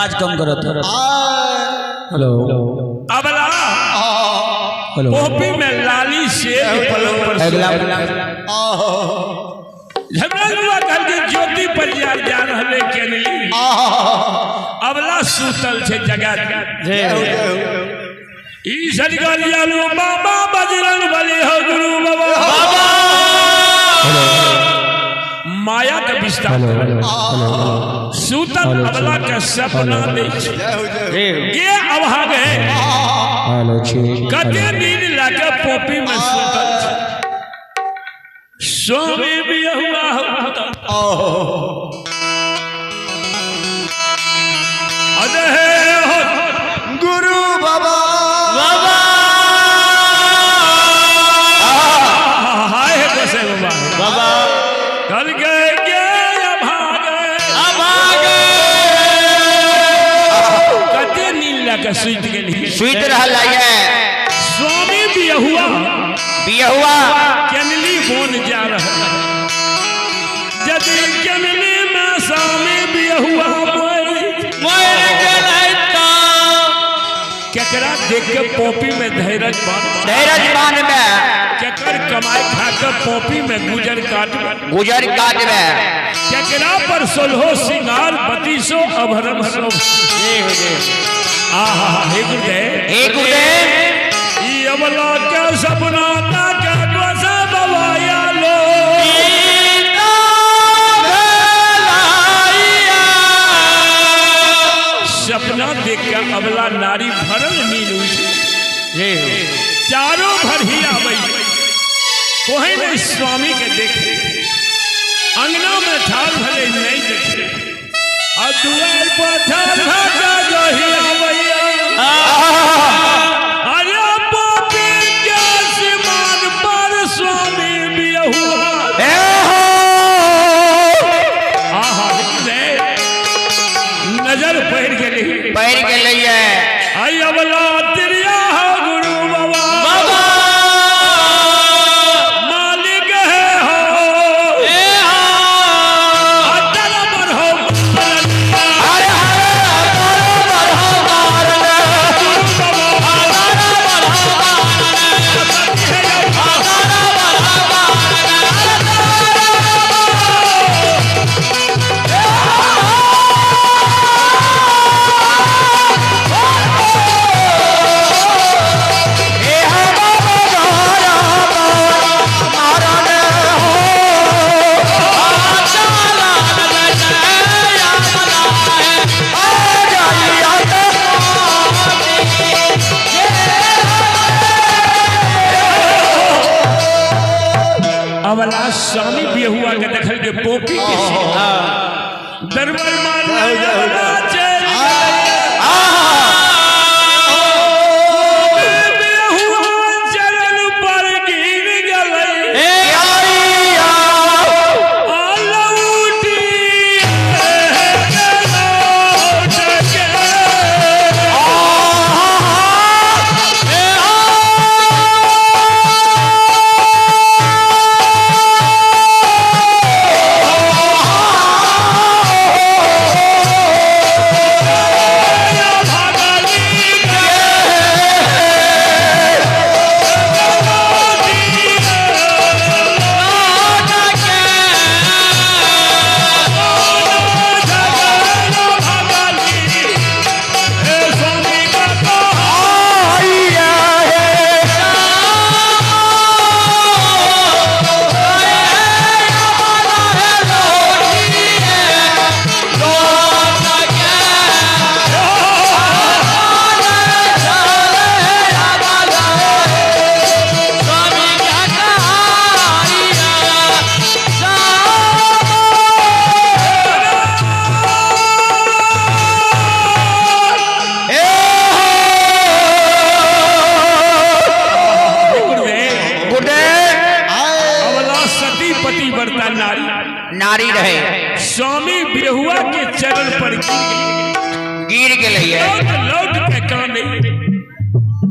आवाज कम करो तो। हेलो अबला हेलो पोपी में लाली शेर पलंग पर झगड़ा कहल के ज्योति परियार जा रहले केनली अबला सुतल छे जगह ई सजगल जालू बाबा बजरंग बली हो गुरु बाबा बाबा माया के विस्तार सुतल अबला के सपना दे के अभाग है कते दिन लाके पोपी में सुतल स्वामी भी हुआ अरे हो गुरु बाबा बाबा हाय है कैसे बाबा बाबा कल गए के अभाग अभाग कते नींद लाके सुत गेली सुत रहल है स्वामी भी हुआ बिहुआ केनली बोन जा रहा यदि केनली में स्वामी बिहुआ मर गेलै त केकरा देख के पोपी में धैरज बांध धैरज बांध में केकर कमाई खा के पोपी में गुजर काट गुजर काट में केकरा पर सोलहो सिंगार बतीसो अभरम सो आहा हे गुरुदेव हे गुरुदेव ई अबला के सपना के गोसा बवाया लो सपना देख के अबला नारी भरल नींद उठी चारों भर ही आवे कोई नहीं स्वामी के देखे अंगना में ठाल भले नहीं देखे आ दुआर पर ठाल भागा जो ही आवैया अरे पापी के सिमान पर स्वामी बिहुआ आहा नजर पड़ गेली पड़ गेलै आई अबला तिरिया हो गुरु बाबा बाबा मालिक है हो ए हो अटल मर हो अरे हरे अटल मर हो मारन गुरु बाबा अटल मर हो मारन अटल मर हो अबला स्वामी बिहुआ के देखल के पोपी के दरबार मान अबला चल बिहुआ चरण पर गिर गेलै लौटी लौट के अबला सती पति वर्ता नारी नारी रहे स्वामी बिहुआ के चरण पर गिर गेलै लौट लौट के काने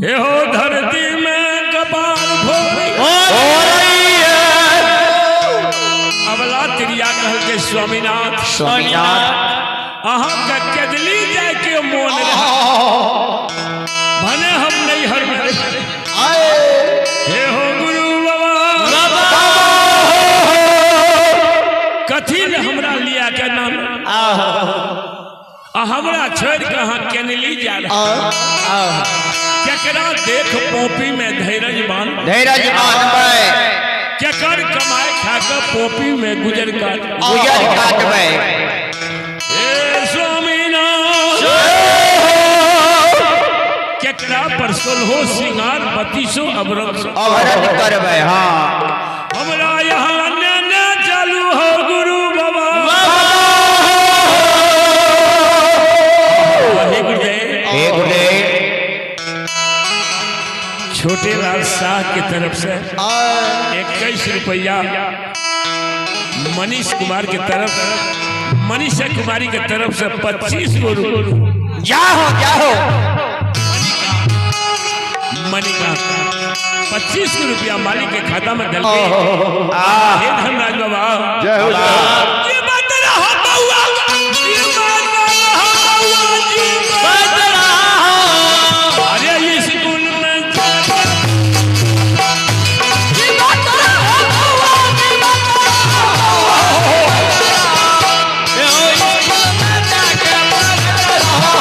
हे हो धरती में कपाल भोरी अबला तिरिया कहल के स्वामीनाथ स्वामीनाथ अहाँ के केदली जाय के मोन रहे भने हम नहीं हर आए। हे हो गुरु बाबा कथी ने हमरा लिया के नाम आ हमरा छोड़ के अहाँ केनली जा रहा केकरा देख पोपी में धैरज बांध धैरज बांधबै केकर कमाए खा के पोपी में गुजर काट गुजर काटबै। हे स्वामीनाथ केकरा पर सोलहो सिंगार बत्तीसो अवरत अवरत करबै। हाँ हमरा यहाँ ने चालू हो गुरु बाबा। हे गुरुदेव हे गुरुदेव। छोटे लाल शाह की तरफ से 21 रुपया मनीष कुमार की तरफ मनीषा कुमारी की तरफ से 25 गो रुपया। जाहो जाहो मनिका 25 रुपया मालिक के खाता में डल गए। हे धर्मराज बाबा जय हो। जी बात रहा बउआ जी बात रहा बउआ जी बात रहा। अरे स्कूल में जी बात रहा बउआ जी बात रहा। स्कूल में जाके पढ़त रहो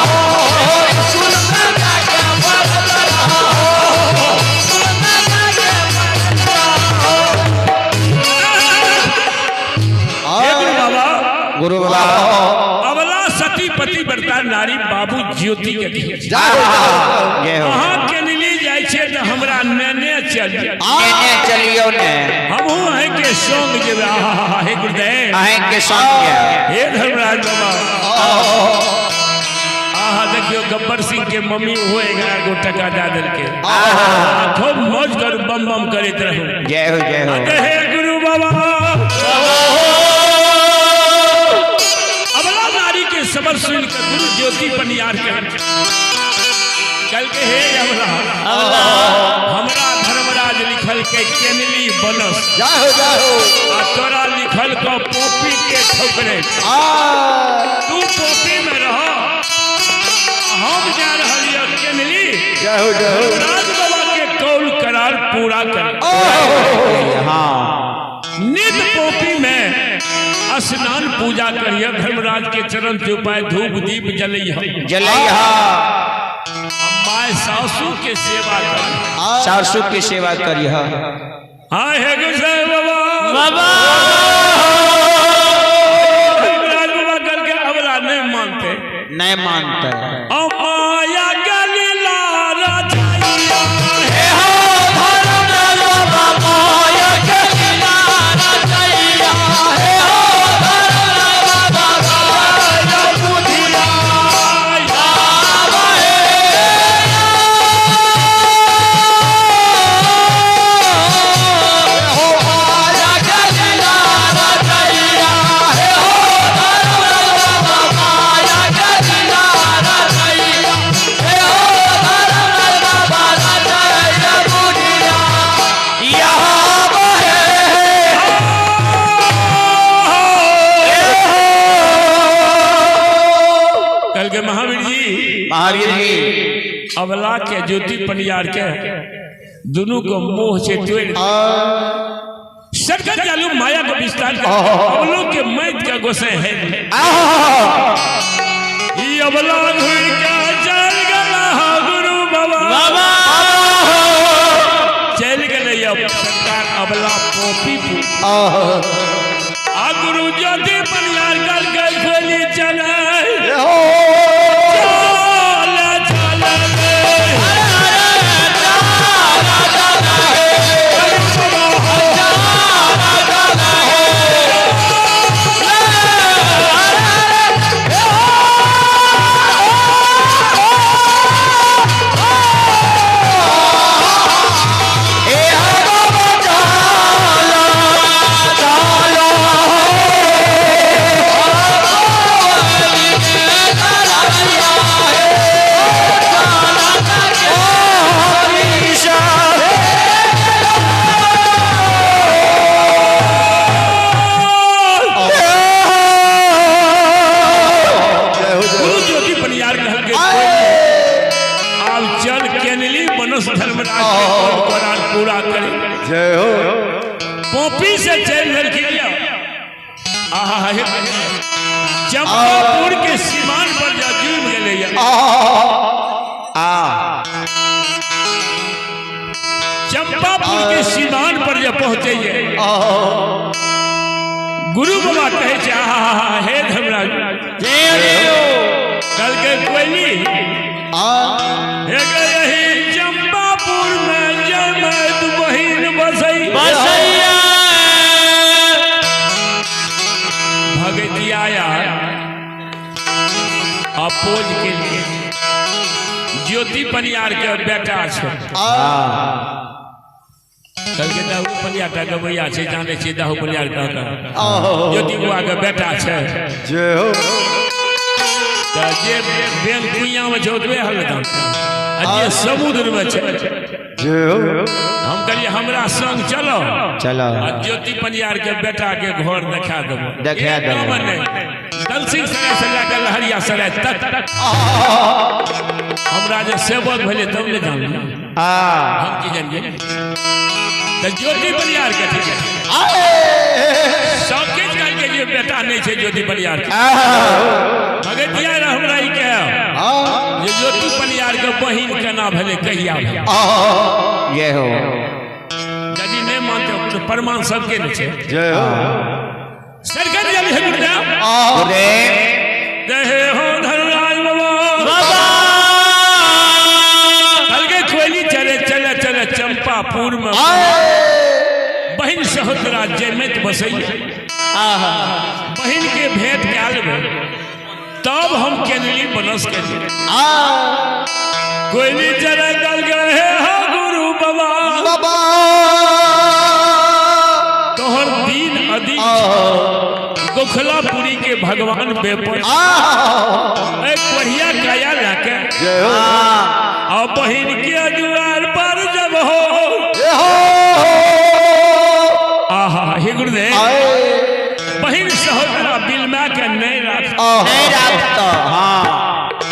स्कूल में जाके पढ़त रहो स्कूल में जाके पढ़त रहो। हे गुरु बाबा गुरु बाबा अबला सती पति व्रता नारी बाबू ज्योति के जय हो। अहाँ के नीली जाय छे त हमरा नेने चल नेने चलियो ने हमहू अहीं के संग जेबै। आहा हे गुरुदेव अहीं के संग जेबै। हे धर्मराज बाबा आहा देखियो गब्बर सिंह के मम्मी हो 11 गो टका दे देलके। खूब मौज कर बम बम करैत रहू। जय हो जय हो। हे गुरु बाबा अबला नारी के सबर सुन के गुरु ज्योति पनियार के कल के हे अबला हमरा धर्मराज लिखल के केनली बनस जय हो जय हो। आ तोरा लिखल के पोपी के ठोकरे तू पोपी में रह हम जा रहल केनली। जय हो जय हो। धर्मराज बाबा के कौल करार पूरा कर। हाँ नित पोपी में स्नान पूजा करिए धर्मराज के चरण चुपाए धूप दीप जलैहा जलैहा। माय सासू के सेवा कर सासू की सेवा करिहा। हाँ हे गुरुदेव बाबा बाबा धर्मराज बाबा करके अबला नहीं मानते नहीं मानते। माया गलीला रचैया हे हो धर्मराज बाबा माया गलीला रचैया हे हो धर्मराज बाबा माया बुधिया हो माया गलीला रचैया हे हो धर्मराज बाबा माया गलीला रचैया हे हो धर्मराज बाबा रचैया बुधिया यहाँ बहे। कल के महावीर जी महावीर जी अबला के ज्योति पनियार के दोनों को मोह से तोड़ सरकत चालू माया को विस्तार कर अबलो के मैत के गोसे है ई अबला घुर के चल गला गुरु बाबा बाबा चल गए अब सरकार अबला पोपी पू आ गुरु ज्योति पनियार कल के खोली चले चल चल हे हो बाबा चालो चालो। आहा चंपापुर के सीमान पर जा जुम गेलै। आ चंपापुर के सीमान पर जब पहुंचे गुरु बाबा कहे छे आहा हे धर्मराज कल के कोयली हे गई चंपापुर में जमत बहिन बसई बसैया। भगती आया अपोज के लिए ज्योति पनियार के बेटा छे। कल के दाहू पनियार का गवैया छे जाने छे दाहू पनियार का ज्योति बुआ के बेटा छे। जय हो। त जे बैंक कुइया में छे ओतबे हलता आ जे समुद्र में छे। जय हो। हम कहलिए हमरा संग चलो चलो आ ज्योति पनियार के बेटा के घर देखा देबो देखा देबो। दलसिंह सराय से लए के लहरिया सराय तक हमरा जे सेवक भेलै तब ने जानलियै। हम की जानलियै त ज्योति पनियार के ठीक है सब किछु कहलकै जे बेटा नहीं छै ज्योति पनियार के। भगतिया हमरा ई कहे जे ज्योति पनियार के बहिन केना भेलै कहिया भेलै। ये हो यदि नहीं मानते तो प्रमाण सबके ने छै। जय हो। सरकार जल है गुरुदेव गुरुदेव जय हो धर्मराज बाबा बाबा। कल के कोयली चले चले चले चंपापुर में बहिन सहोदरा जयमत बसैया। बहिन के भेंट कयल भेल तब हम केनली बनस के कोयली चले कल गए हो गुरु बाबा बाबा तोहर दीन अदीन गोखलापुरी के भगवान बेपर एक बढ़िया काया लाके जय हो। और बहिन के दुआर पर जब हो आहा हे गुरुदेव बहिन सहोदरा बिलमा के नहीं राख नहीं राखतो। हां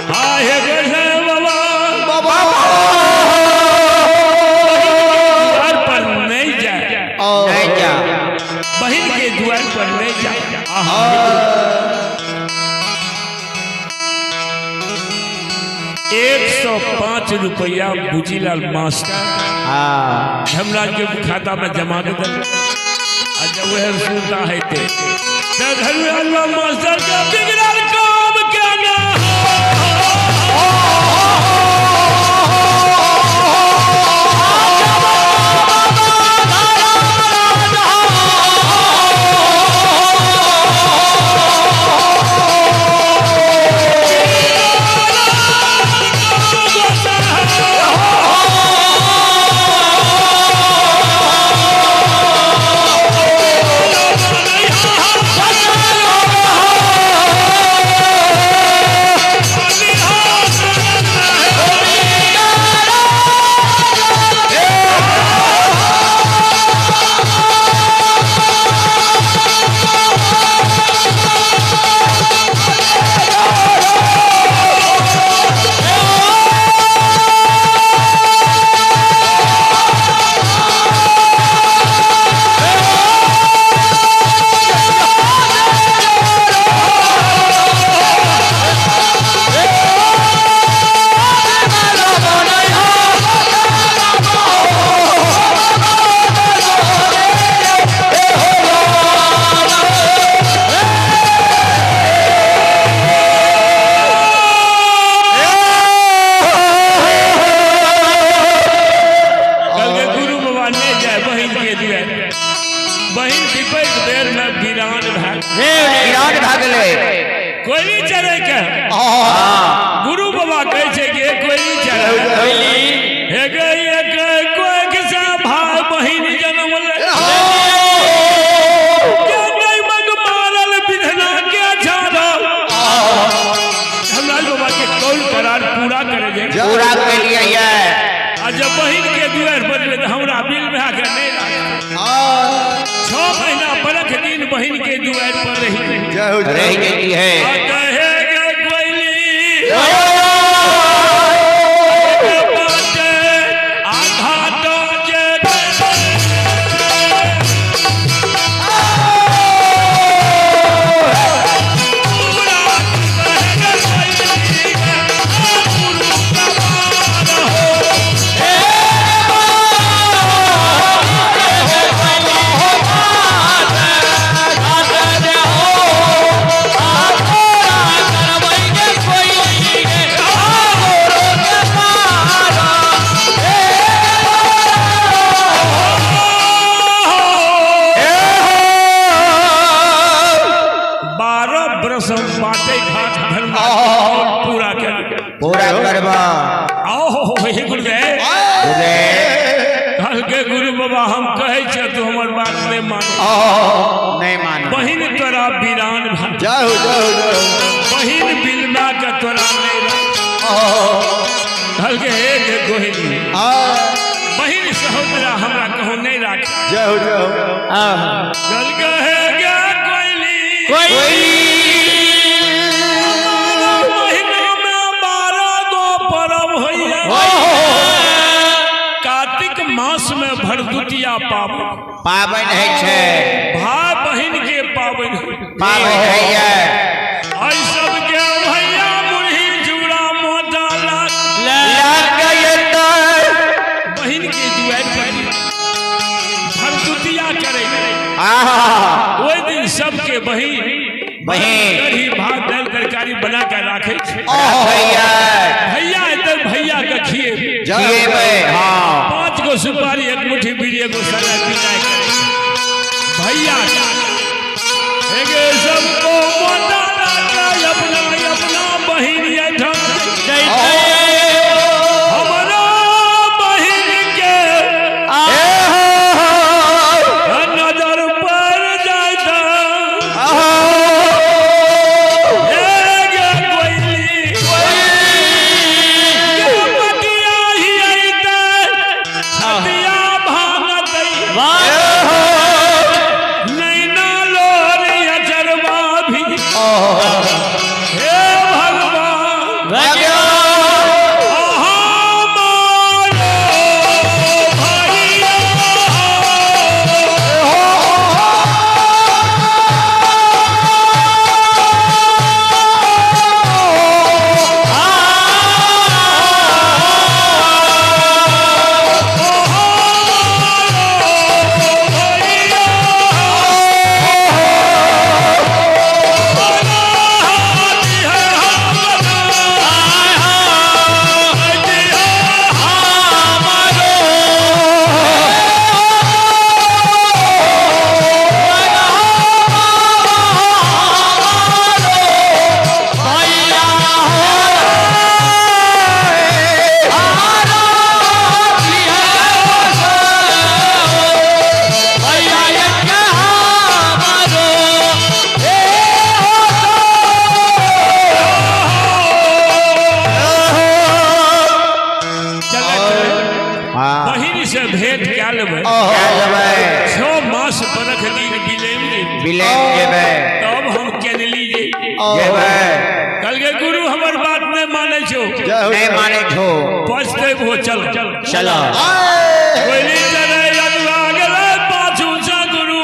हां हे गुरुदेव बाबा बाबा द्वार पर नहीं जाए नहीं जा बहिन के द्वार पर नहीं जाए। आहा 105 रुपया बुचीलाल मास्टर धर्मराज के खाता में जमा कर दिल। जब वह सुनता है ते धर्मराज मास्टर का बिगड़ल काम क्या ना बहिन विपैत बेर में वीरान भाग वीरान भागले कोयली चढ़े के गुरु बाबा कहे छे कि कोयली चढ़े हे गई कोई से भाई बहिन जन्म ले के नहीं मग मारल विधना के झाड़ल। हमरा बाबा के कौल करार पूरा करे जे पूरा के लिए ये आ जब बहिन के दुआर पर हमरा बिल में आके नहीं राख 6 महीना बरख दिन बहिन के दुआर पर रही रह गई है। कहे गे कोयली पूरा करबा। आओ हे गुरुदेव, कहलकै गुरु बाबा हम कहै छियै तू हमर बात नहि मान, नहीं मान। बहिन तोरा वीरान भा, जय हो जय हो जय हो। बहिन बिलमा के तोरा नहीं। कहलकै हे गे गोहिनी, बहिन सहोदरा हमरा कहूँ नहीं राख। जय हो जय हो। कहलकै हे गे कोइली, महीना में 12 गो परब होइया, कार्तिक मास में भरदुतिया पाबनि पाबनि होइ छै, भाई बहिन के पाबनि पाबनि होइया। आई सबके भैया मुरही चूड़ा मोटा लाग बहिन के दुआर पर भरदुतिया करे। ओहि दिन सबके बहिन बहिन कढ़ी भात दालि तरकारी बना के राखै छै। भैया एतै भैया के खिएबै, 5 गो सुपारी 1 मुट्ठी बीड़ी 1 गो सलाइ पिटाइ करे भैया के। सबको मोटा लागा अपना अपना बहिन एठाम हमरा बहिन के नजर पर जाइत। हे गे कोइली, गे मटिया ही अइतै, छतिया भागतै, नैना लोर अचरवा भी। हे भगवान अहाँ मारो भैया, बहिन से भेंट कए लेबै, 6 मास बरख दिन बिलैम जेबै, तब हम केनली जेबै। कहलकै गुरु हमर बात नहि मानै छौ, नहीं मानै छौ, पछतेबो चल चल। कोइली चलै अगुआ गेलै पाछू से गुरु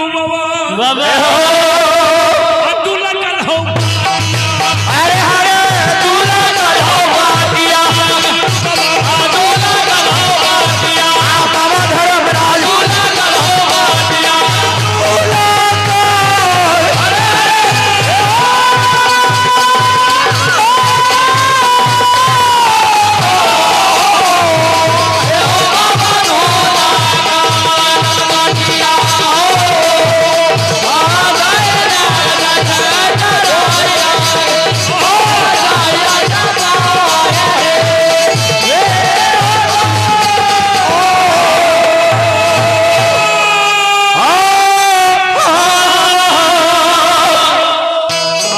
बाबा तू लगल हौ। अरे हरे तू लगल हौ बाटिया, तू लगल हौ बाटिया, बाबा धर्मराज तू लगल हौ बाटिया, तू लगल।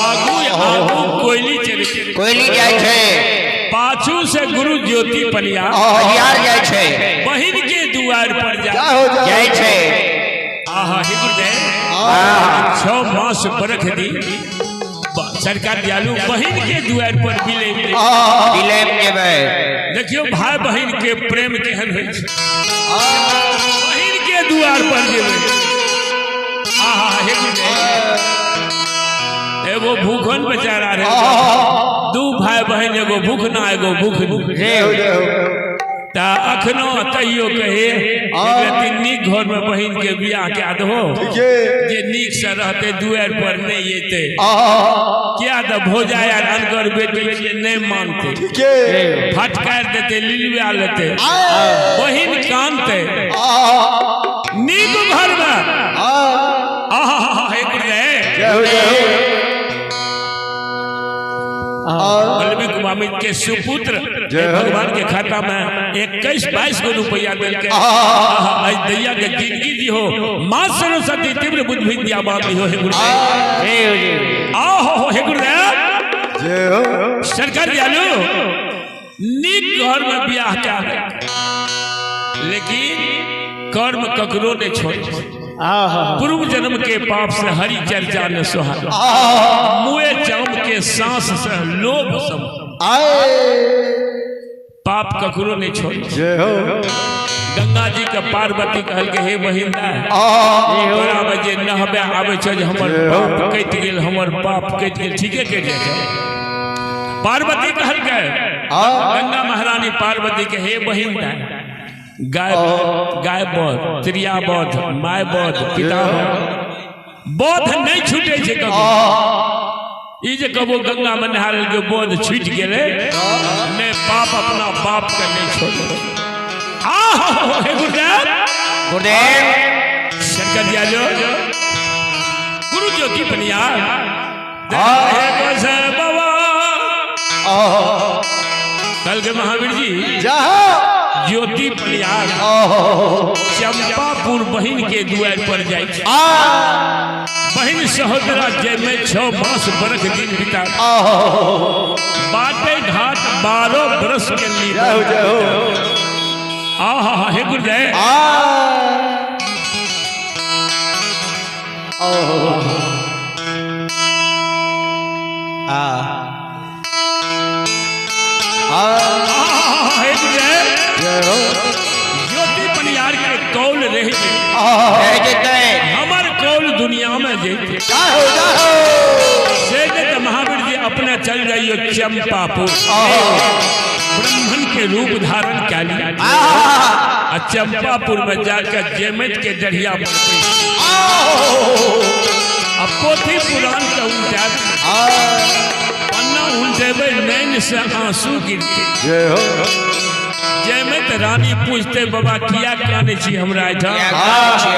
आगू आगू कोइली चलै, कोइली जाइ छै, पाछू से गुरु ज्योति पनिया परियार जाइ छै, बहिन के दुआर पर जय हो जय जाइ छै। आहा हे गुरुदेव, 6 मास बरख दी सरकार दयालु बहिन के दुआर पर बिलैम बिलैम जेबै। देखियो भाई बहिन के प्रेम केहन होइ छै, बहिन के दुआर पर जेबै। आहा हे गुरुदेव, एगो भूखन बेचारा रहे, 2 भाई बहिन, एगो भूखना एगो भूख। जय हो जय हो। ता अखनो तैयो कहे एक नीक घर में बहिन के बियाह के दहो, जे नीक से रहते दुआर पर नहीं एते, क्या तो भोजा यार अनकर बेटी के नहीं मानते, फटकार देते लिलवा लेते, बहिन कानते नीक घर में। आहा हे गुरुदेव, जय हो जय हो। बलबी कुमार। जीवामृत के सुपुत्र भगवान के खाता में 21-22 गो रुपया देलके। दैया के जिंदगी दी हो माँ सरस्वती तीव्र बुद्धि विद्या बात दी हो हे गुरुदेव। आहो हे गुरुदेव जय हो। सरकार जालू नीक घर में ब्याह क्या है, लेकिन कर्म ककरो ने छोड़। पूर्व जन्म के पाप से हरि चर्चा ने सोहा, मुए चाम के सांस से लोभ सम। पाप ककरो ने छोड़। जय हो। गंगा जी के पार्वती कहल के हे बहिन तोरा में जे नहबे आवे छो जे हमर पाप कटि गेल, हमर पाप कटि गेल। ठीके कटि जाइ छै। पार्वती कहल के गंगा महारानी पार्वती के हे बहिन गाय गाय बध, त्रिया बध, my बध, पिता बध, बध नहीं छूटे छै कबो। ई जे कबो गंगा में नहा के बोध छूट गेलै ने, पाप अपना बाप के नहीं छोड़े। आहो हे गुरुदेव। गुरुदेव शंकर जी आलो गुरु ज्योति बनिया बाबा। कल के महावीर जी ज्योति बनियार चंपापुर बहिन के दुआर पर जाए। बहिन सहोदरा जय में 6 मास बरख दिन बिता बाटे घाट 12 बरस के लिए। आहा हे गुरुदेव। हे गुरुदेव ज्योति बनियार के कौल रह जेते, हमर कौल दुनिया में जेते। से जे महावीर जी अपने चल जाइयो चंपापुर, ब्राह्मण के रूप धारण कर लिया आ चंपापुर में जाकर जेमट के डढ़िया पर अब पोथी पुराण के उल्टा पन्ना उल्टेबे नैन से आंसू गिरते। जयमत रानी पूछते बाबा किया क्या नहीं छी हमरा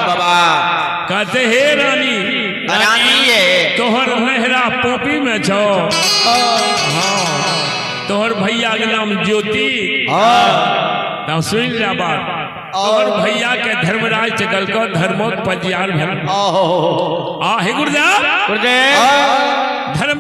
बाबा। कहते हे रानी तोहर नहरा पोपी में छो, हाँ तोहर भैया के नाम ज्योति। हाँ सुन ले बात, तोहर भैया के धर्मराज चकल को धर्मोत पजियार भर। आ हे गुरुदेव। गुरुदेव धर्म